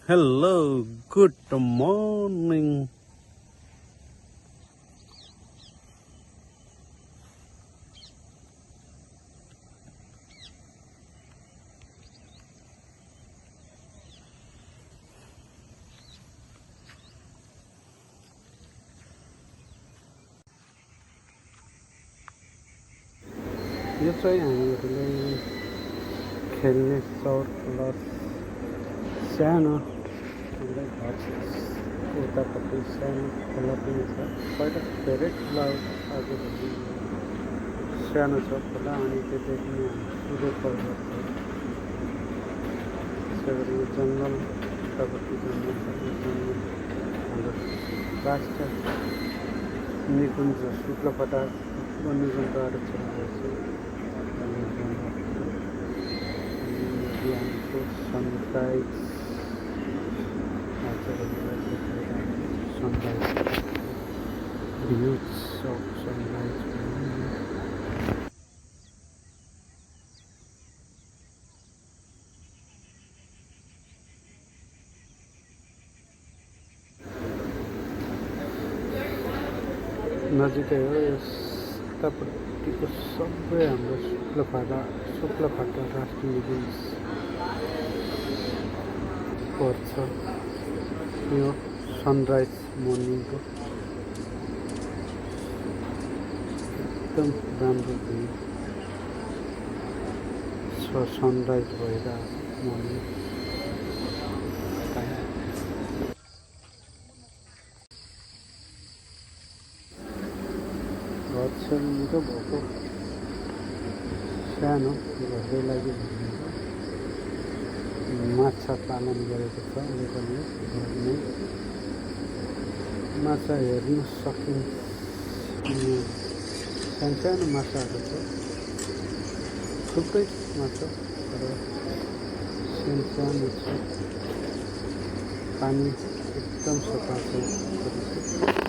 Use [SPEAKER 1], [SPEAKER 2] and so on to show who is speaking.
[SPEAKER 1] Hello, good morning. यो चाहिँ हामीहरूले खेल्ने चौर प्लस सानो हाम्रो घर उतापट्टि सानो खोला पनि छ। पहिला धेरै ठुलो आजभोलि सानो छ खोला अनि त्यसदेखि नै सुरु पर्वत हो। त्यसै गरी यो जङ्गल उतापट्टि जङ्गल छ। यो जङ्गल हाम्रो राष्ट्रिय निकुञ्ज शुक्लपटार वन्यजन्तु आरक्षण बिहानको सनराइज भ्युज अफ सनराइज नजिकै हो। यतापट्टिको सबै हाम्रो शुक्लफाटा राष्ट्रिय निकुञ्ज पर्छ। यो सनराइज मर्निङको एकदम राम्रो भ्यू छ। सनराइज भएर मर्निङ घर छेउको भएको सानो घरकै लागि माछा पालन गरेको छ। अहिले घरमै माछा हेर्न सकिन्छ। सानो माछाहरू छ, थुप्रै माछा तर सानो छ। पानी एकदम सफा छ।